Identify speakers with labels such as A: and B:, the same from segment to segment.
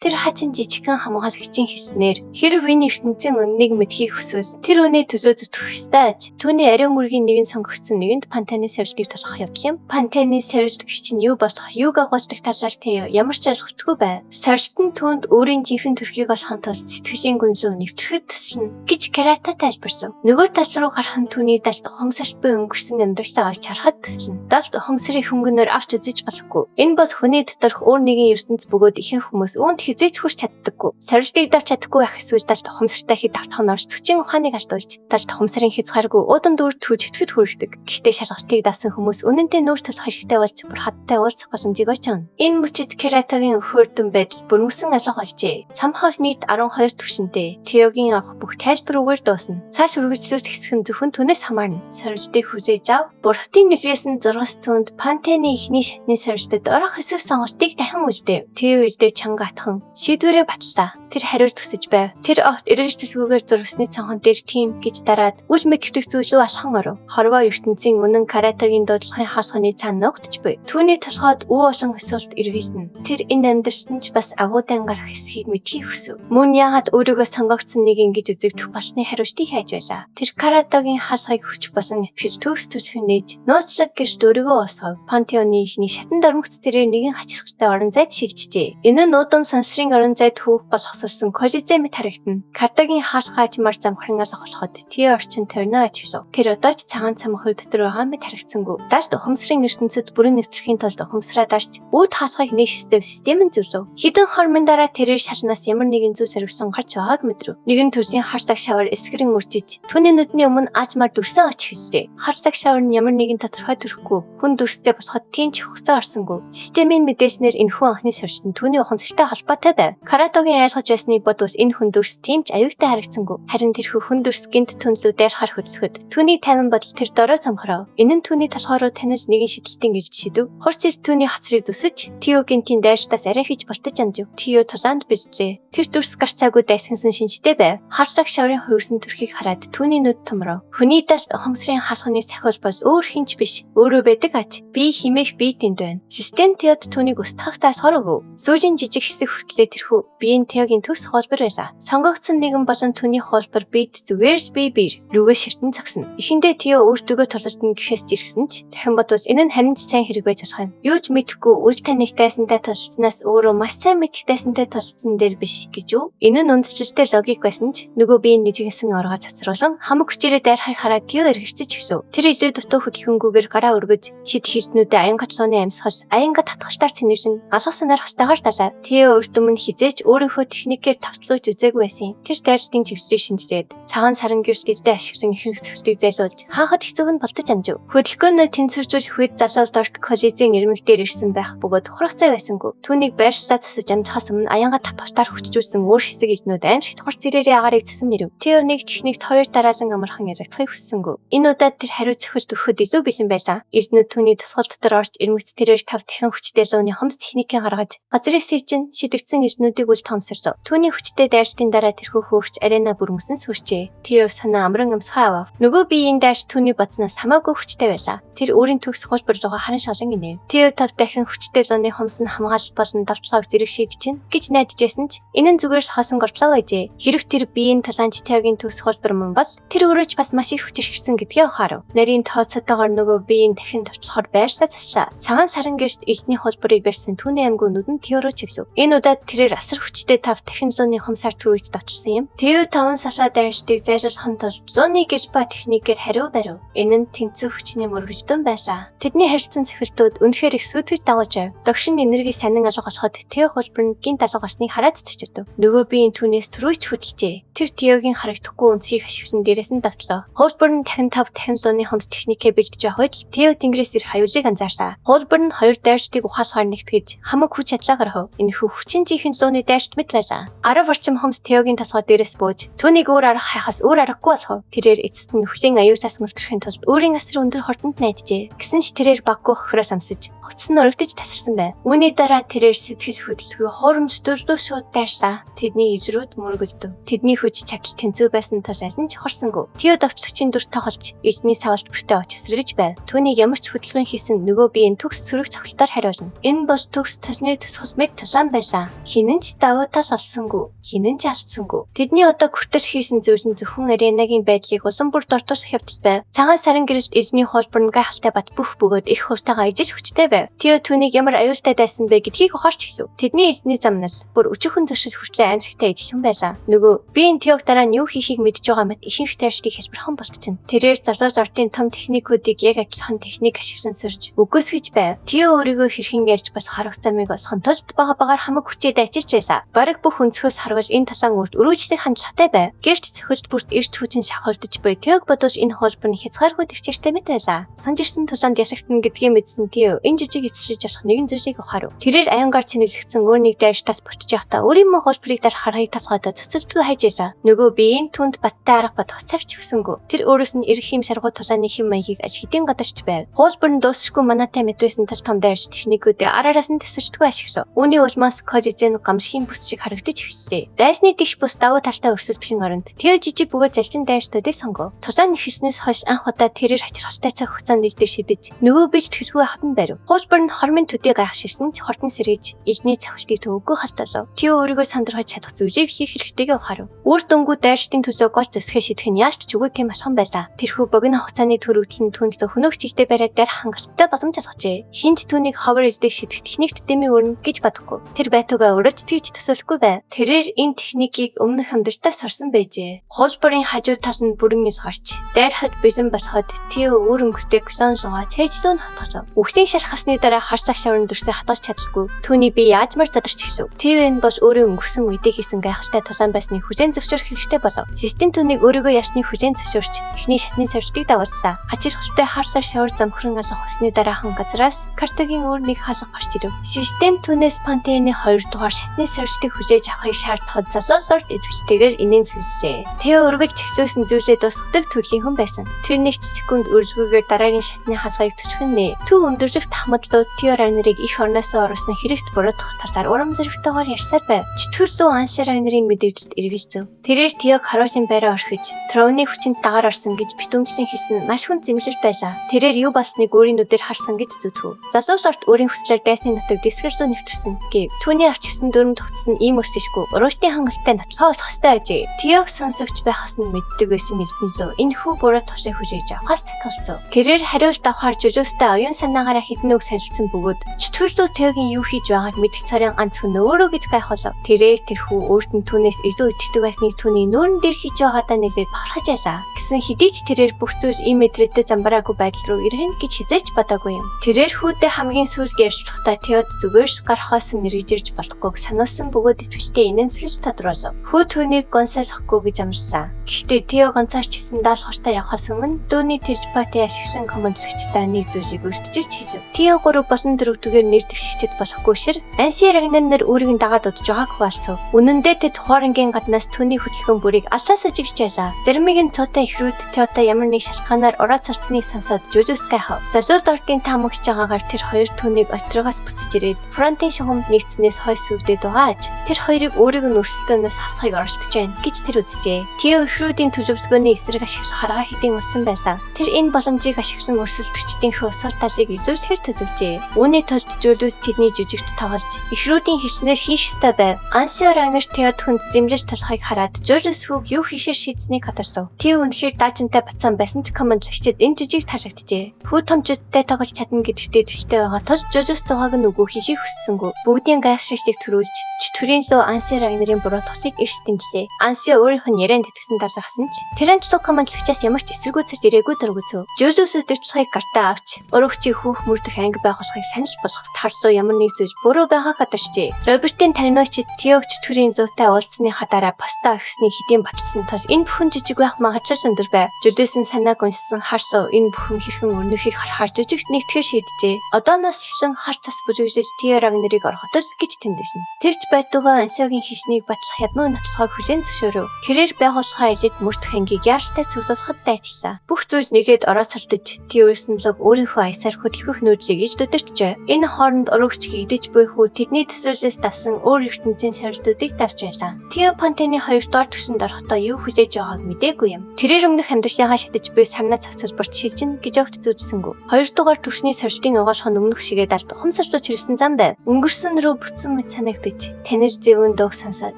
A: Тэр хачин жижигхэн хамгаалагчийн хэлснээр хэрв энэ ертөнцийн үнэнийг мэдэхийг хүсвэл тэр үнээ төлөө зүтгэх ёстой аж. Түүний ариун мөргийн нэгэн сонгогдсон нэгэнд Пантаны сорилтыг тулах явдал юм. Пантаны сорилт гэх чинь юу болох, юуг агуулдаг талаар Тео ямар ч ойлголтгүй байв. Сорилт нь түүнд өөрийн жинхэнэ төрхийг олохын тулд сэтгэлийн гүн рүү нэвтрэхэд туслана гэж Карата тайлбарлав. Нөгөө тал руу гарах нь түүний далд ухамсарт буй өнгөрсөн амьдралаа олж харахад туслана. Далд ухамсарыг хөнгөнөөр авч үзэж болохгүй. Энэ бол хүний доторх өөр нэгэн ертөнц бөгөөд ихэнх хүмүүс үүнд хэзээ ч хүрч чаддаггүй. Сорилтыг давч чадахгүй байх эсвэл далд ухамсартай хэд давтах нь орцогчийн ухааныг алдуулж, далд ухамсарын хязгааргүй уудан дүүр түүжигдэхэд хүрдэг. Гэхдээ шалгалтыг даасан хүмүүс үнэндээ нүүр тулах хэрэгтэй болж бурхадтай уулзах боломжийг олж авна. Энэ мөчид Кератогийн хөөрдөн байдал бүрмөсөн алга болжээ. Самхав нийт 12 түвшинтэй. Теогийн авах бүх тайлбар үгээр дуусна. Цааш үргэлжлүүлэх хэсэг нь зөвхөн түүнээс хамаарна. Сорилтыг хүлээж ав. Бурхадын нэлгээсэн зургас түүнд Пантены эхний шатны сорилтод орох хэсэг сонголтыг дахин үлдээв. Тео илдээ чанга атхан шийдвэрээ батлаа. Тэр хариулт хүсэж байв. Тэр огт эргэж төлгөөгөр зургасны цонхон дээр тийм гэж дараад үл мэддэг зүйл рүү алхан оров. Хорвоо ертөнцийн үнэн Каратагийн дуудлагын хаалханы цаана ногдож буй. Түүний толгойд үү олон асуулт эргэлдэнэ. Тэр энэ амьдралд нь ч бас агуудан гарах хэсгийг мэдхийг хүсэв. Мөн яагаад өөрийгөө сонгогдсон нэг ингэж үзэгдэх болсны хариултыг хайж байлаа. Тэр Каратагийн хаалгыг хүч болон хэл төгс төлхөн нээж нууцлаг гэж өөрийгөө уусгав. Пантеоны ихний шатан дормогц тэрээр нэгэн хачирхалтай орон зайд шигджээ. Энэ нь нуудан сансрын орон зайд хүүх болохсолсон колизей мэт харагдана. Картагийн хаалга ажмаар замхран алга болоход Тео орчин тойрноо ажиглав. Тэр одоо ч цагаан цамхаг дотор байгаа мэт харагдсангүй. Даашд ухамсарын ертөнцид бүрэн нэвтрэхийн тулд ухамсараа дарч үүд хаалгыг нээх ёстой систем нь зөвлөв. Хэдэн хормын дараа тэрээр шалнаас ямар нэгэн зүйл хариуцсан гарч байгааг мэдрэв. Нэгэн төрлийн хар цаг шавар эсгэрэн үржиж түүний нүдний өмнө аажмаар дүрсэн оч эхэллээ. Хар цаг шавар нь ямар нэгэн тодорхой төрхгүй хүн дүрстэй болоход тийм ч хугацаа орсонгүй. Системийн мэдээлснээр энэ хүн анхны сорилт нь түүний ухамсартай холбоотой байв. Каратогийн ойлгож байсныг бодвол энэ хүн дүрс тийм ч аюултай харагдсангүй. Харин тэрхүү хүн дүрс гинт түнлүү дайрахаар хөдлөхөд түүний тайван бодол тэр дорой цамхрав. Энэ нь түүний толгой руу танил нэгэн шидэлтийн гэж шидэв. Хурц ил түүний хацрыг зүсэж Тио гинтийн дайралтаас арай хийж болтож амжив. Тио тулаанд бэлжээ. Тэр дүрс гарц цаагүй дайсагнасан шинжтэй байв. Харлаг шаврын хувирсан төрхийг хараад түүний нүд томров. Хүний далд ухамсарын хаалханы сахиул бол өөр хэн ч биш. Өөрөө байдаг аж. Би химээх би тэнд байна. Систем Теод түүнийг устгах даалгавар өгөв. Сүүлийн жижиг хэсэг хүртлээ тэрхүү биеийн Теогийн төгс хуулбар байлаа. Сонгогдсон нэгэн болон түүний хуулбар бид зүгээр л бие биер рүүгээ ширтэн зогсно. Эхэндээ Тео өөртөөгөө тулалдана гэхээс жиргсэн ч дахин бодвол энэ нь харин ч сайн хэрэг байж болох юм. Юу ч мэдэхгүй үл таних дайсантай тулалдсанаас өөрөө маш сайн мэдэх дайсантай тулалдсан дээр биш гэж үү? Энэ нь үндчлэлтэй логик байсан ч нөгөө биеийн нэжигсэн оргоо цацруулан хамаг хүчээрээ дайрахыг хараад Тео эргэцэж өгсөв. Тэр илүү дутуу хөдөлгөөнгүйгээр гараа өргөж шид хилтнүүдээ аянга толгойн амьсгал аянга татгалтаар цэнэглэн алга сонирхолтойгоор далаа. Тео урд өмнө хизээч өөрийнхөө техникээр тавтлуулж үзээгүй байсан юм. Тэр дайралтын чиглэлийг шинжилээд цагаан саран гэрэл гэждээ ашиглан ихэнх зохилтыг зайлуулж хаахад хэцүүг нь болтож амжив. Хөдөлгөөнөө тэнцвэржүүлэх үед залуу дорт коллежийн ирмэг дээр ирсэн байх бөгөөд хурах цай байсангүй. Түүнийг байршлаа засаж амжихаас өмнө аянга тавталтаар хүчжүүлсэн өөр хэсэг эжнүүд аимшигт хурц тэрээрээ агаарыг зүсэн ирэв. Тео нэг техникт хоёр дараалан амархан яригдахыг хүссэнгүй. Энэ удаад тэр хариу цохилт өгөхөд илүү бэлэн байлаа. Эжнүүд түүний тусгал дотор орж ирмэгц тэрээр тав дахин хүчтэй лууны хомс техникийг гаргаж газрын сийчин шидэгдсэн эжнүүдийг үл тоомсорлоо. Түүний хүчтэй дайралтын дараа тэрхүү хөөгч арена бүрмөсөн сүрчээ. Тео санаа амран амсгаа авав. Нөгөө биеийн дайрч түүний бодсноос хамаагүй хүчтэй байлаа. Тэр өөрийн төгс хуулбар руугаа харан шалан гинэ. Тео тав дахин хүчтэй лууны хомс нь хамгаалалт болон давталгааг зэрэг шийдэж гэж найдаж байсан ч энэ нь зүгээр л хоосон гордлоо байжээ. Хэрв тэр биеийн таланч Теогийн төгс хуулбар мөн бол тэр өөрөө ч бас маш их хүч ирсэн гэдгээ ухаарав. Нарийн тооцоотойгоор нөгөө биеийн дахин товчлохоор байрлаа заслаа. Цагаан саран гэрт элдний хулбарыг барьсан түүний амьгүй нүдэн Тео руу чиглэв. Энэ удаад тэрээр асар хүчтэй тав дахин лууны хумсаар түрүүлж давталсан юм. Тео таван салаа дайралтыг зайлуулахын тулд зууны гэрпа техникээр хариу барив. Энэ нь тэнцүү хүчний мөргөждөн байлаа. Тэдний харилцан цохилтууд үнэхээр их сүйтгэж дагуулж байв. Догшин энерги сонин алга болоход Тео хулбар нь гинт алга болсныг хараад цэцэждэг. Нөгөө биеийн түүнээс түрүүч хөдөлжээ. Тэр Теогийн харагдахгүй үнцгийг ашиглан дээрээс нь давтлаа. Хуулбар нь дахин тав дахин лууны хумс техникээ бэлдэж байх үед Тео тэнгэрээс ирэх аюулыг анзаарлаа. Хуулбар нь хоёр дайрчдыг ухаалхаар нэгтгэж хамаг хүч чадлаа гаргав. Энэхүү хүчин жинхэнэ лууны дайрчд мэт байлаа. 10 орчим хумс Теогийн толгой дээрээс бууж түүнийг өөр арга хайхаас өөр аргагүй болохов. Тэрээр эцэст нь нөхлийн аюулаас мөлтрөхийн тулд өөрийн асар өндөр хурданд найджээ. Гэсэн ч тэрээр баггүй хохироос амсаж хувцас нь өргөдөж тасарсан байв. Үүний дараа тэрээр сэтгэл хөдлөлгүй хуурамч төрлөө шууд дайрлаа. Тэдний эзрүүд мөргөлдөв. Тэдний хүч чадал тэнцүү байсан тул аль нь ч хорсонгүй. Тео давтлагчийн дүр тоглож эзний савлт бүртээ очиж сэргэж байв. Түүнийг ямар ч хөдөлгөөн хийсэн нөгөө биеийн төгс сөрөг цогцолтоор хариулна. Энэ бол төгс толны төсөл мэт тулаан байлаа. байлаа. Хэн нь ч давуу тал олсонгүй, хэн нь ч алдсангүй. Тэдний одоо хүртэл хийсэн зүйл нь зөвхөн аренагийн байдлыг улам бүр дордуулах явдал байв. Цагаан сарын гэрэлд эзний хуулбар нь гайхалтай бат бөх бөгөөд их хувьтайгаа ижил хүчтэй байв. Тео түүнийг ямар аюултай дайсан бэ гэдгийг ухаарч эхлэв. Тэдний эзний замнал бүр өчүүхэн зуршил хүртлээ аимшигтай ижилхэн байлаа. Нөгөө би энэ Теог дараа нь юу хийхийг мэдж байгаа мэт ихэнх дайрчдыг хэлбэрхэн болтчихно. Тэрээр залуу лордын том техникүүдийг яг адилхан техник ашиглан сөрж үгүйсгэж байв. Тео өөрийгөө хэрхэн ялж болох арга замыг олохын тулд бага багаар хамаг хүчээ дайчилж байлаа. Бараг бүх өнцгөөс харвал энэ талаан үрд өрөөжлөх хандлагатай байв. Гэвч цохилт бүрт эрч хүчин шавхавдаж буй Теог бодвол энэ хуулбар нь хязгааргүй төвчээртэй мэт байлаа. Санж ирсэн тулаанд ялагдана гэдгийг мэдсэн Тео энэ жижиг эцэслэж болох нэгэн зүйлийг ухаарв. Тэрээр аюнгаар цэнэглэгдсэн өөр нэг дайрчдаас буцаж явахдаа өөрийн мөн хуулбарыг дарах харахыг толгойдоо цоцолтгүй хайж байлаа. Нөгөө биеийн түнд баттай арга бодох цавч өгсөнгүү. Тэр өөрөөс нь ирэх юм шаргуу тулааны хэм маягийг аль хэдийн гадарч байв. Хуулбар нь дуусшгүй манатай мэт байсан тал том дайрч техникүүдээ ар араас нь тэсвэрчдгүй ашиглав. Үүний улмаас коллежийн гамшигын бүс шиг харагдаж эхэллээ. Дайсны тэгш бус давуу талтай өрсөлдөхийн оронд Тео жижиг бөгөөд залжин дайрчдуудыг сонгов. Тулаан эхэлснээс хойш анх удаа тэрээр хачирхалтай цаг хугацаанд ил дээр шидэж нөгөө бэлтгэлгүй хатан барив. Хуулбар нь хормын төдий гайхширсан ч хурдан сэргийж элдний цохилтыг төвөггүй халталав. Тео өөрийгөө сандрахаж чадах зүйлийг хийх хэрэгтэйгээ ухаарв. Үр дүнгүй дайрчдын төлөө гол зэсгээ шидэх нь яаж ч үгүй тийм алхам байлаа. Тэрхүү богино хугацааны төрөгдөл нь түүнд хөнөөх чигтээ бариад дайрах хангалттай боломж олгожээ. Хинч түүнийг ховор элдийг шидэх техникт дэмий өрнө гэж бодохгүй. Тэр байтугай өөрөө ч тэгж төсөөлөхгүй байв. Тэрээр энэ техникийг өмнөх амьдралдаа сурсан байжээ. Хуулбарын хажуу тал нь бүрэн ил гарч дайрахад бэлэн болоход Тео өөр өнгөтэй клон суугаа цээжлүү нь хатгалав. Үхлийн шалхасны дараа харцаа шаврын дүрсээ хадгалж чадалгүй. Түүний бие яажмар задарч эхлэв. Тео энэ бол өөрийн өнгөрсөн үедээ хийсэн гайхалтай тулаан байсныг хүлээн зөвшөөрөх хэрэгтэй болов. Систем түүнийг өөрийгөө ярьсныг хүлээн зөвшөөрч эхний шатны сорилтыг дагууллаа. Хачирхалтай харцаа шавар замхран алах усны дараахан газраас Картагийн өөр нэг хаалга гарч ирэв. Систем түүнээс Пантены 2 дугаар шатны сорилтыг хүлээж авахыг шаардахад залуу лорд идэвхтэйгээр инээмсэглэжээ. Тео өргөж чиглүүлсэн зүйлээ дуусгадаг төрлийн хүн байсан. Тэр нэг ч секунд үрэлгүйгээр дараагийн шатны хаалгыг түшгэнэ. Төв өндөрлөх тахмадлуу Тео Райнерыг их орноосоо оруулсан хэрэгт буруутгах талаар урам зоригтойгоор ярьсаар байв. Чөтгөр лүү Анси Райнерийн мэдэгдэлд эргэж зөв. Тэрээр Теог харуулын байраа орхиж Троуны хүчинд дагаар орсон гэж битүүмжлэн хэлсэн нь маш хүн зэмлэлт байлаа. Тэрээр юу болсныг өөрийн нүдээр харсан гэж зүтгэв. Залуу лорд өөрийн хүслээр дайсны нутаг дэсгэр рүү нэвтэрсэн гэв. Түүний авч ирсэн дүрм тогтсон ийм өрсөшгүй уруучтын хангалттай нотлохоо болох ёстой ажээ. Теог сонсогч байхаас нь мэддэг байсан элдэн лөө энэ хүү буруу тулыг хүлээж авахаас татгалзав. Тэрээр хариулт авахар жөлөөстэй оюун санаагаараа хэдэн үг солилцсон бөгөөд чөтгөр лүү Теогийн юу хийж байгааг мэдэх цорын ганц хүн өөрөө гэж гайхуулав. Тэрээр тэр хүү өөрт нь түүнээс илүү итгэдэг байсныг түүний нүүрэн дээр хийж байгаадаа нэлээд бахархаж байлаа. Гэсэн хэдий ч тэрээр бүх зүйл ийм мэдрэлтэй замбараагүй байдал руу ирнэ гэж хэзээ ч бодоогүй юм. Тэрээр хүүдээ хамгийн сүүлд ярьчихлахдаа Теод зүгээр ч гарахаас нь эргэж ирж болохгүйг сануулсан бөгөөд идэвхтэй инээмсэглэж тодруулав. Хүү түүнийг гонсойлохгүй гэж амлалаа. Гэхдээ Тео ганцаарч хийсэн даалгавартаа явахаас өмнө дүүний телепати ашиглан командлагчдаа нэг зүйлийг өртөж хэлв. Тео 3 болон 4 дугаар нэр дэвшигчд болохгүй шир Анси Рагнар нар өөрийг нь дагаад удаж байгааг хуваалцав. Үнэн дээр тэд хуарангийн гаднаас түүний хөдөлгөөн бүрийг алсаас ажиглаж байлаа. Заримыг нь цуутай ихрүүд Теотой ямар нэг шалтгаанаар ураа цалцсныг сонсоод Жулиус гайхав. Залуу лордын таамагч байгаагаар тэр хоёр түүнийг отрогоос буцаж ирээд фронтын шугамд нэгдснээс хойш сүвдээд байгаа аж тэр хоёрыг өөрийг нь өрсөлдөөнөөс хасахыг оролдож байна гэж тэр үзжээ. Тео эхрүүдийн төлөвлөгөөний эсрэг ашиглах арга хэдийн болсон байлаа. Тэр энэ боломжийг ашиглан өрсөлдөгчдийнхөө сул талыг илүүсгээр төлөвжээ. Үүний тулд Жулиус тэдний жижигт тоглож эхрүүдийн хэлснээр хийх ёстой байв. Ансио Рагнар Теод хүнд зэмлэж талахыг хараад Жулиус хүүг юу хийхээр шийдсэнийг хатарсав. Тео үнэхээр даажинтай батсан байсан ч командлагчид энэ жижиг таалагджээ. Хүү томчдтой тоглож чадна гэдэгтээ төвчтэй байгаа тул Жулиус зугааг нь үгүй хийхийг хүссэнгүй. Бүгдийн гайхшиглыг төрүүлж чөтгөрийн лөө Анси Рагнарын буруутгахыг эрс дэмжлээ. Анси өөрийнх нь ярианд итгэсэн талаахсан ч тэрэн тулг командлагчаас ямар ч эсэргүүцэл ирээгүй дургүйцв. Жулиус өдөртлөхийг гартаа авч урагчийг хүүх мөрдөх анги байгуулахыг санал болгох тарлуу ямар нэг зүйл буруу байгааг хатарчээ. Робертийн тариноочид Теог чөтгөрийн зүйтэй уулзсныхаа дараа постоо өгснийг хэдийн баталсан тул энэ бүхэн жижиг байх магадлал өндөр байв. Жулиусын санааг уншсан харлуу энэ бүхэн хэрхэн өрнөхийг харахаар жижигт нэгтгэх шийджээ. Одооноос эхлэн хар цас бүлэглэж Тео Рагнарыг орхотол гэж тэмдэглэнэ. Тэр ч байтугай Ансиогийн хийснийг батлах ядмуу нотлохыг хүлээн зөвшөөрөв. Тэрээр байгууллагаа илээд мөрдөх ангийг яалтай цуглуулахад дайчлаа. Бүх зүйл нэлээд орооцолдож Тео ирсэн луг өөрийнхөө аясаар хөдөлгөх нүүдлийг иж өдөртжээ. Энэ хооронд урагч хийгдэж буй хүү тэдний төсөөллөөс дасан өөр ертөнцийн сорилтуудыг давж байлаа. Тео Пантены 2 дугаар түвшинд орохдоо юу хүлээж байгааг мдээгүй юм. Тэрээр өмнөх амьдралынхаа шатаж буй самнаа цогцолборт шилжинэ гэж огт зүйдсэнгүй. 2 дугаар түвшний сорилтын угаалгах нь өмнөх шигээ далд ухамсарлууч хэрэгсэн зам байв. Өнгөрсөн рүү бүтсэн мэт санагдаж, танил зөвүүн дууг сонсоод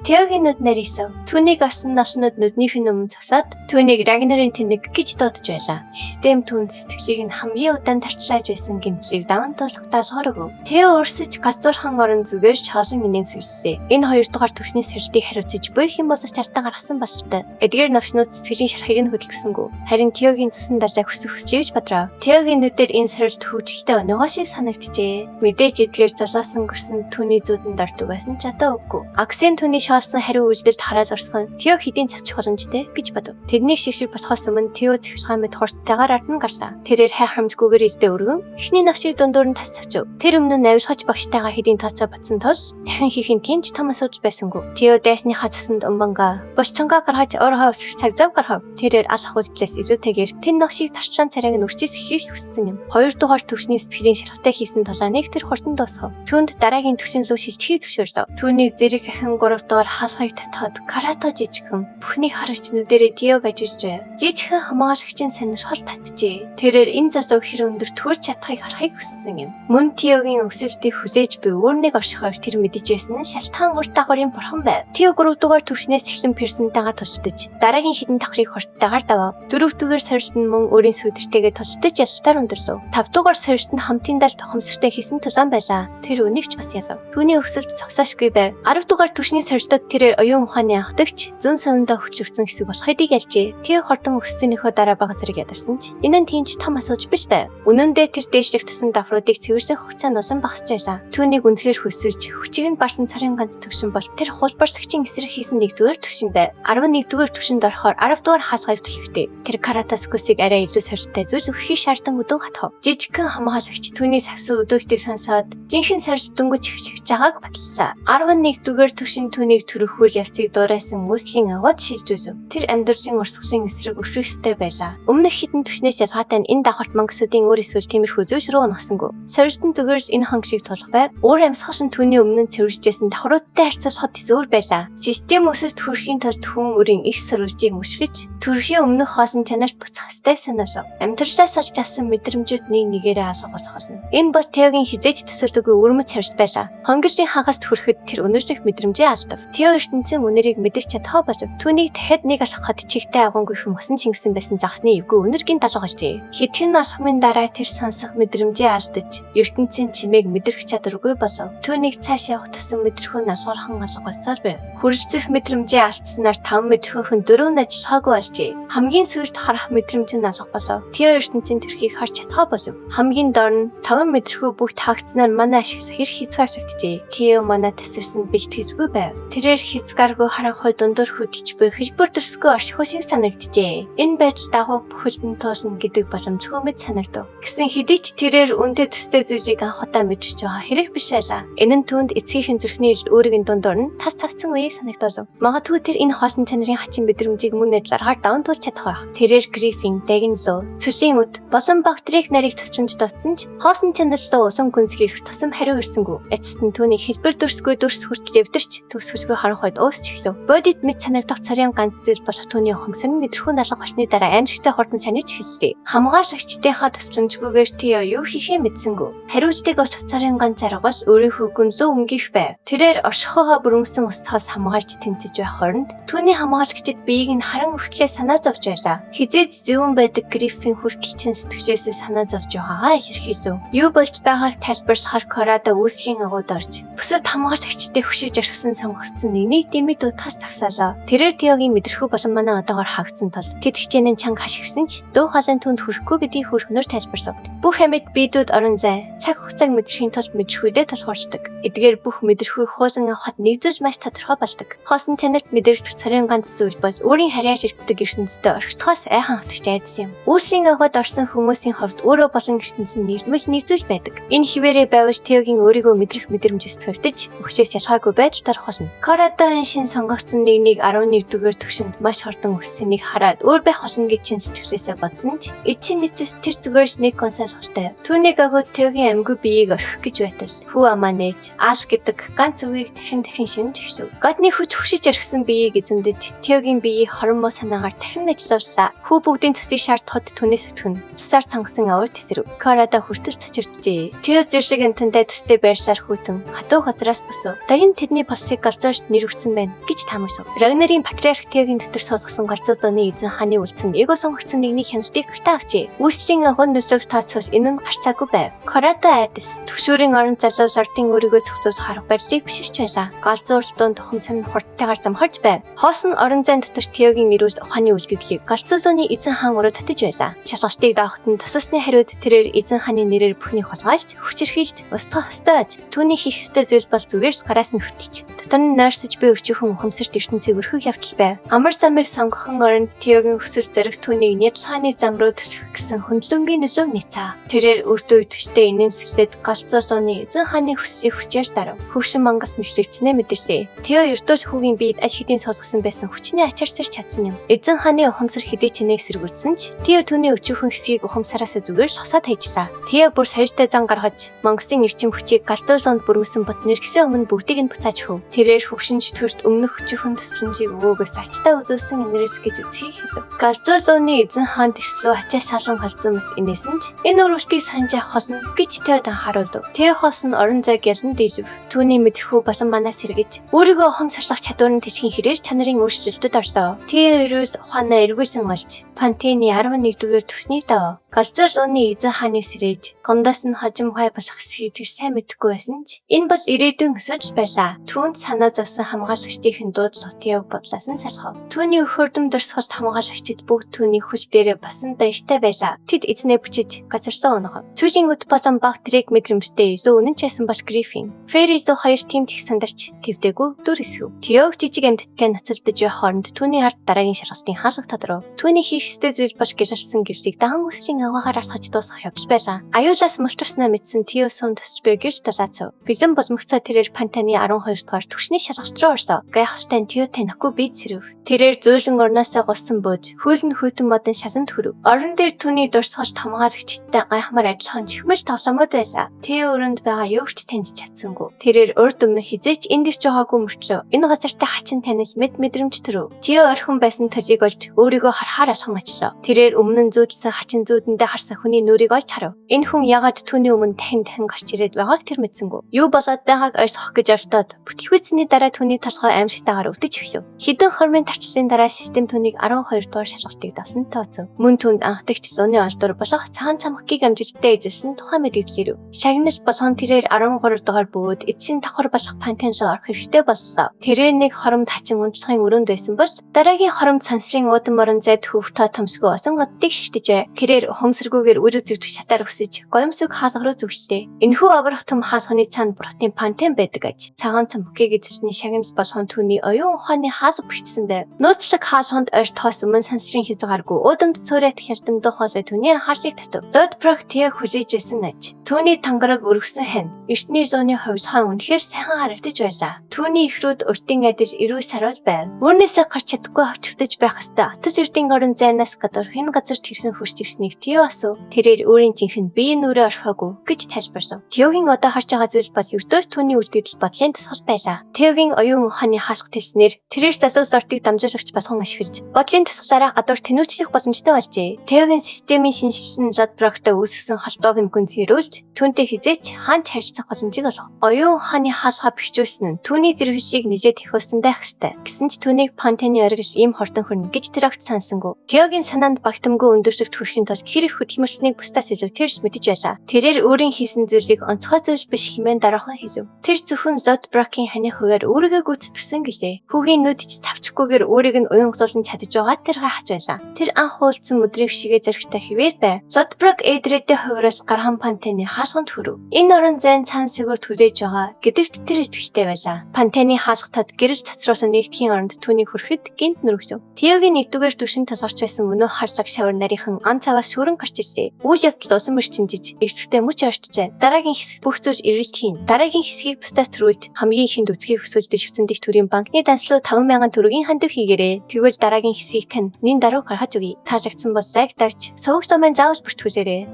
A: Теогийн нүд нарийсав. Түүнийг олсон навшнууд нүднийх нь өмнө зогсоод түүнийг Рагнарын тэнэг гэж дуудаж байлаа. Систем түүнд сэтгэлийг нь хамгийн удаан тарчлааж байсан гэмтлийг даван туулах даалгавар өгөв. Тео өрсөж галзуурхан орон зүгээр чоолон инээмсэглэлээ. Энэ хоёр дугаар түвшний сорилтыг хариуцаж буй хэн боловч алтан гаргасан бололтой. Эдгээр новшнууд сэтгэлийн шарахыг нь хөдөлгөсөнгүү. Харин Теогийн цусан далай хүсэх хүслээ гэж бодроо. Теогийн нүдээр энэ сорилт хөгжилтэй өнөөгөө шиг санагджээ. Мэдээж эдгээр золоосон гөрсөн түүний зүүдэнд ордог байсан ч одоо үгүй. Аксен түүний шоолсон хариу үйлдэлд хараад орсон. Тео хэдийн завчих боломжтой гэж бодов. Тэднийг шигшиг болохоос өмнө Тео цэвэрлэгээ мэд хурдтайгаар ард нь гарлаа. Тэрээр хай харамжгүйгээр илдээ өргөн эхний новшийг дундуур нь тас цавчив. Тэр өмнө нь авилгач багштайгаа хэдийн тооцоо бодсон тул дахин хийх нь тийм ч том асуудал байсангүй. Тео дайсныхаа цасанд умбангаа булчингаа гаргаж өөрийнхөө өсөх цаг зав гаргав. Тэрээр алах үйлдэлээс илүүтэйгээр тэн новшийг тарчлан царайг нь үрчиж хийх хүссэн юм. Хоёр дугаар түвшний сэтгэлийн шарахтай хийсэн тулааныг тэр хурдан дуусгав. Түүнд дараагийн түвшин рүү шилжихийг зөвшөөрлөө. Түүнийг зэрэг ахин 3 дугаар хаалгыг татхад карато жижигхэн бүхнийг харагч нүдэрээ Теог ажиглаж байв. Жижигхэн хамгаалагчийн сонирхол татжээ. Тэрээр энэ залуу хэр өндөр төрж чадахыг харахыг хүссэн юм. Мөн Теогийн өсөлтийг хүлээж буй өөр нэг оршихуйг тэр мэдэж байсан нь шалтгаан үр дагаврын бурхан байв. Тео 3 дугаар түвшнээс эхлэн Персонтайгаа тултаж дараагийн хэдэн давхрыг хурдтайгаар давав. 4 дугаар сорилт нь мөн өөрийн сүйдэртэйгээ тултаж ялтаар өндөрлөв. 5 дугаар сорилт нь хамтын далд ухамсартай хийсэн тулаан байлаа. Тэр үнийг ч бас ялав. Түүний өсөлт зогсоошгүй байв. 10 дугаар түвшний сорилтод тэрээр оюун ухааны анхдагч зөн сонондоо хүчлэгдсэн хэсэг болохыг ялжээ. Тео хурдан өссөнийхөө дараа бага зэрэг ядарсан ч энэ нь тийм ч том асуудал биш байв. Үнэн дээр тэр дээшлэх тусан давхруудыг цэвэрлэх хугацаанд улам багасч байлаа. Түүнийг үнэхээр хүсэж хүчийг нь барсан царын ганц төвшин бол тэр хулбарсагчийн эсрэг хийсэн 1-р түвшин байв. 11-р түвшинд орохоор 10 дугаар хаалга эвдэх хэрэгтэй. Тэр Каратаскусыг арай илүү сорилттой зүйл өгөхийг шаардан өдөө хатхав. Жижигхэн хамгаалагч түүний сагсан өдөөлтийг сонсоод жинхэнэ сорилт дөнгөж эхэлж байгааг баталлаа. 11-р түвшин түүнийг төрөх үйл явцыг дуурайсан үүслийн агууд шилжүүлв. Тэр амьдралын урсгалын эсрэг өсөх ёстой байлаа. Өмнөх хэдэн түвшнээс ялгаатай нь энэ давхарт мангасуудын өөр эсвэл тиймэрхүү зүйл рүү унагсангүй. Сорилт нь зүгээр л энэ ханг шиг тулах байв. Өөр амьсгал нь түүний өмнө нь цэвэрлжсэн давхруудтай харьцуулахад зөөр байлаа. Систем өсөлт хүрэхийн тулд хүн өөрийн их сурвалжийг мөшгөж төрхийн өмнөх хоосон чанарт буцах ёстой санаалав. Амьдралаас олж авсан мэдрэмжүүд нэг нэгээрээ алга болох болно. Энэ бол Теогийн хэзээ ч төсөөлөөгүй өвөрмөц сорилт байлаа. Хонголын хагаст хүрэхэд тэр өнөрлөх мэдрэмжээ алдав. Тео ертөнцийн үнэрийг мэдэрч чадхаа болов. Түүнийг дахиад нэг алхахад чигтэй агуунгүй хүн усан чингсэн байсан загсны эвгүй өнөргийн далга болжээ. Хэдхэн алхмын дараа тэр сонсох мэдрэмжээ алдаж ертөнцийн чимээг мэдрэх чадваргүй болов. Түүнийг цааш явах тусам мэдрэхүй нь алгуурхан алга болсоор байв. Хүрэлцэх мэдрэмжээ алдсанаар 5 мэдрэхүйн 4 нь ажиллахаагүй болжээ. Хамгийн сүүлд харах мэдрэмж нь алга болов. Тео ертөнцийн төрхийг харж чадхаа болов. Хамгийн дор нь 5 мэдрэхүй бүгд хаагдсанаар манай ашиглах эрх хязгаарлагджээ. Тео манай тасарсан бэлтгэлгүй байв. Тэрээр хязгааргүй харанхуй дундуур хөдөлж буй хэлбэр дүрсгүй оршихуй шиг санагджээ. Энэ байдал дагуу бүхэлд нь туулна гэдэг боломжгүй мэт санагдав. Гэсэн хэдий ч тэрээр үнэтэй төстэй зүйлийг анх удаа мэдэрч байгаа хэрэг биш байлаа. Энэ нь түүнд эцгийнхэн зүрхний өөрийг нь дундуур нь тас цавцсан үеийг санагдуулав. Магадгүй тэр энэ хоосон чанарын хачин мэдрэмжийг мөн адилаар даван туулж чадах байх. Тэрээр Гриффин, Дагнлоо, цөлийн үд болон бактерийг нарыг тасрамж дутсан ч хоосон чанар руу улам гүнзгийрэх тусам хариу ирсэнгүй. Эцэст нь түүний хэлбэр дүрсгүй дүрс хүртэл эвдэрч төгсгөлгүй харанхуйд уусч эхлэв. Бодит мэд санагдах царын ганц зүйл болох түүний ухамсар нь мэдрэхүй алга болсны дараа аимшигтай хурдан санаж эхэллээ. Хамгаалагчдынхаа тусламжгүйгээр Тео юу хийхээ мэдсэнгүй. Хариултыг олох царын ганц арга бол өөрийнхөө гүнзүү өмгийх байв. Тэрээр оршихуйгаа бүрэмсэн устгаас хамгаалж тэнцэж байх хооронд түүний хамгаалагчид биеийг нь харан үхлээ санаа зовж байлаа. Хизээд зөвүүн байдаг Гриффин хүртэл чин сэтгэлээсээ санаа зовж байгаагаа илэрхийлв. Юу болж байгааг тайлбарлахаар Корадо үүслийн агууд орж бусад хамгаалагчдыг хөшиж орхисон сонгогдсон нэгнийг дэмий дуудахаас зогсоолоо. Тэрээр Теогийн мэдрэхүй болон манай одоогоор хаагдсан тул тэд хичээнэ чанга хашгирсан ч дуу хоолой нь түүнд хүрэхгүй гэдгийг хөрхнөр тайлбарлав. Бүх амьд биедүүд орон зай цаг хугацааг мэдрэхийн тулд мэдрэхүйдээ тулгуурладаг. Эдгээр бүх мэдрэхүй хуулан авахад нэг зүйл маш тодорхой болдог. Хоосон чанарт мэдрэгдэх цорын ганц зүйл бол өөрийн харьяа ширтдэг ертөнцтэй орхитохоос айхан хатгч айдас юм. Үүслийн агууд орсон хүмүүсийн хувьд өөрөө болон ертөнцийн нэрмэл нэг зүйл байдаг. Энэ хിവэрээ байвал Теогийн өөрийгөө мэдрэх мэдрэмж өсгөрдөж өвчөөс ялгаагүй байдал тарах болно. Корадо энэ шин сонгогдсон нэгнийг 11-р түвшинд маш хурдан өссөнийг хараад өөр байх болно гэж чин сэтгэлээсээ бодсон ч эцсийн эцэс тэр зүгээр л нэг консол хутай. Түүнийг агууд Теогийн амьгүй биеийг орхих гэж байтал хүү амаа нээж аал гэдэг ганц үгийг дахин дахин шинж эхлэв. Модны хүч хөшиж орхисон биеийг эзэмдэж, Теогийн биеийг хорон муу санаагаар дахин ажилууллаа. Хүү бүгдийн цэсийг шаардахад түүнээс өтгөн. Цусаар цангасан авар тэсрэв. Корада хүртэл цочирджээ. Тео зэрлэг амтандаа төстэй байрлалаар хүйтэн хатуу газраас босов. Даян тэдний болсыг галзуурч нэр өгсөн байна гэж таамаглав. Рагнарын патриарх Теогийн дотор суулгасан галзуу зууны эзэн хааны үлдсэн эго сонгогдсон нэгний хяналтыг гартаа авчээ. Үүслийн огон нөлөөг тооцвол энэ нь гарцаагүй байв. Корада айдас төгшүүрийн орон залуу лордын өөрийгөө зохицуулах арга барилыг биширч байлаа. Галзуу уралдаан тухам сонин хурдтайгаар замхарч байв. Хоосон орон зайн дотор Теогийн эрүүл ухааны үлгэглийг галзуу зууны эзэн хаан өрөө татаж байлаа. Шалгалтыг даахад нь тососны хариуд тэрээр эзэн хааны нэрээр бүхнийг хулгайлж, хүчирхийлж, устгах ёстой аж. Түүний хийх ёстой зүйл бол зүгээр л гараас нь хөтөлж. Дотор нь нойрсож буй өчүүхэн ухамсарт ертөнцийг өрхөх явдал байв. Амар замыг сонгохон оронд Теогийн хүсэл зориг түүнийг нядал хааны зам руу түлхэх гэсэн хөндлөнгийн нөлөөг няцаав. Тэрээр өөртөө идэвхтэй инээмсэглээд галзуу лууны эзэн хааны хүслийг хүчээр дарав. Хөгшин мангас мэхлэгдсэнээ мэдэлээ. Тео ердөө л хүүгийн биед аль хэдийн суулгасан байсан хүчний ачаар сэрч чадсан юм. Эзэн хааны ухамсар хэдий ч нэг сэргүүлсэн ч Тео түүний өчүүхэн хэсгийг ухамсараасаа зүгээр л хосоод хайжлаа. Тео бүр соёлтой зан гаргаж Монголын эрчим хүчийг галзуу луунд бүрмэсэн бот нэрхсээ өмнө бүгдийг нь буцааж хөв. Тэрээр хөгшинч төрт өмнөх өчүүхэн тусламжийг өгөөгөөс ачтай үзүүлсэн инэрл гэж үзхийг хэлв. Галзуу лууны эзэн хаан тэрслүү ачаа шалан галзуу мэт инээсэн ч энэ өрөвтгийг санаж авах болно гэж Теод анхааруулв. Тео хос нь орон зайг ялан дийлв. Түүний мэдрэхүй болон манаас сэргэж өөрийгөө ухамсарлах чадвар нь тэжхийн хэрээр чанарын өөрчлөлтөд орлоо. Тео эрүүл ухаанаа эргүүлэн олж Пантены 11-р түвшнийг давав. Галзуу лууны эзэн хааныг сэрээж гондоос нь хожим хой болох эсхийг тэр сайн мэдэхгүй байсан ч энэ бол ирээдүйн өсөж байлаа. Түүнд санаа зовсон хамгаалагчдын дуудлага Теог бодлоос нь салхав. Түүний хөрдөм дурсгалт хамгаалагчид бүгд түүний хүч бээрээ басан баяртай байлаа. Тэд эзнээ бүчиж газар руу унагав. Сүүлийн өд болон баг тэрэг мэдрэмжтэй илүү үнэн ч байсан бол Гриффин. Фэри илүү хоёр тим чих сандарч твдэггүй дүр эсгэв. Теог жижиг амьтдтай ноцолдож явах хооронд түүний ард дараагийн шалгалтын хаалга тодров. Түүний хийх ёстой зүйл бол гялалцсан гэрлийг дахан үслийн аваагаар алхаж дуусгах явдал байлаа. Аюулаас мултарснаа мэдсэн Тео сун тусч буй гэрч далаацав. Бэлэн болмогцоо тэрээр Пантаны 12 дугаар түвшний шалгалт руу орлоо. Гайхалтай нь Тео танихгүй бие цэрв. Тэрээр зөөлөн орноосоо голсон бууж, хөл нь хүйтэн модон шаланд хүрв. Орон дээр түүний дурсгалт хамгаалагчтай гайхмаар адилхан чихмэл тоглоомод байлаа. Тео өрөөнд байгаа юу ч таньж чадсангүй. Тэрээр урд өмнө хизээч энд ирж байгаагүй мөртлөө энэ газартай хачин танил мэд мэдрэмж төрөв. Тео орхин байсан толийг олж өөрийгөө харахаар алхам ачлаа. Тэрээр өмнө нь зүүдэлсэн хачин зүүдэндээ харсан хүний нүрийг олж харав. Энэ хүн ягаад түүний өмнө дахин дахин гарч ирээд байгааг тэр мэдсэнгүй. Юу болоод байгааг ойлгох гэж оролдоод бүтэхүйцний дараа түүний толгой аимшигтайгаар өвдөж эхлэв. Хэдэн хормын тарчлалын дараа систем түүнийг 12 дугаар шалгалтыг давсан тооцов. Мөн түүнд анхдагч лууны олдвор болох цагаан цамхгийг амжилттай эзэлсэн тухайн мэдээлэл ирэв. Шагнал болгон тэрээр 13 дугаар бөгөөд эцсийн давхар болох Пантен руу орох хэрэгтэй боллоо. Тэрээр нэг хоромд хачин унтлахын өрөөнд байсан бол дараагийн хоромд сансрын уудам орон зайд хөвтөө томсгүй осон оддыг ширтэж бай. Тэрээр ухамсаргүйгээр үр үзэгдэх шатаар өсөж гоёмсог хаалга руу зүглээ. Энэхүү аврах том хаалганы цаана бурхтын Пантен байдаг аж. Цагаан цамхгийг эзэлсний шагнал болгон түүний оюун ухааны хаалга бэртсэн байв. Нууцлаг хаалганд ойр тоос өмнө сансрын хязгааргүй уудамд цөөрэй хялтан дуу хоолой түүний анхаарлыг татав. Лодброк Тео хүлээж исэн аж. Түүний тангараг өргөсөн хань. Эртний зууны хувилгаан үнэхээр сайхан харагдаж байлаа. Түүний эхрүүд уртын адил эрүүл саруул байв. Үүнээсээ гарч чадахгүй хавчигдаж байх ёстой. Атас эрдийн орон зайнаас гадуур хэн газарт хэрхэн хурж ирснийг Тео асуув. Тэрээр өөрийн жинхэнэ биеийн нүрээ орхиогүй гэж тайлбарлав. Теогийн одоо харж байгаа зүйл бол ердөөс түүний үлдэгдэл бодлын тасгал байлаа. Теогийн оюун ухааны хаалга тэлснээр тэрээр залуу лордыг дамжуулагч болгон ашиглаж бодлын тасгалаараа гадуур тэнүүчлэх боломжтой болжээ. Теогийн системийн шинжилэл нь Лодброктой үүсгэсэн холбоог нь гүнзгийрүүлж түүнтэй хизээч хаан ч харилцах боломжийг олгов. Оюун ухааны хаалгаа бэхжүүлсэн нь түүний зэрэглэлийг нэлээд тахиулсан байх ёстой. Гэсэн ч түүнийг Пантены оргил ийм хурдан хүрнэ гэж тэр огт санасангүй. Теогийн санаанд багтамгүй өндөрсөгт хүрэхин тулд хэр их хөдөлмөрлснийг бусдаас илүү тэр ч мэдэж байлаа. Тэрээр өөрийн хийсэн зүйлийг онцгой зүйл биш хэмээн дараахан хэлв. Тэр зөвхөн Лодброкийн ханы хувиар өөрийгөө гүйцэтгсэн гэлээ. Хүүгийн нүд ч цавчихгүйгээр өөрийг нь уянгалуулан чадаж байгаа тэр гайхаж байлаа. Тэр анх уулзсан өдрийн шигээ зоригтой хിവэр байв. Лодброк Эдрэдээ хувираас гархан Пантены хаалганд хүрв. Энэ орон зайн цаан сэгөр түлээж байгаа гэдэгт тэр итгэлтэй байлаа. Пантены хаалгатад гэрэл цацруулсан нэгдэхийн оронд түүнийг хүрэхэд гинт нүргэв. Теогийн нэгдүгээр түвшин толгорч байсан мөнөө харлаг шавар нарийнхан ан цаваас шүрэн гарч ирлээ. Үйл явдал улам өрчинжиж эцэгтэй мөч ойртжээ. Дараагийн хэсэг бүх зүйл эрэлт хийн. Дараагийн хэсгийг бусдаас төрүүлж хамгийн ихэнд үзхийг хүсвэл дэвшигдсэн дэх төрийн банкны данслуу 5000 төгрөгийн хандив хийгээрэй. Тэгвэл дараагийн хэсгийг тань нин даруй гаргаж өгье. Таалагдсан бол лайк дарж суваг ломын заавал бүртгүүлээрэй.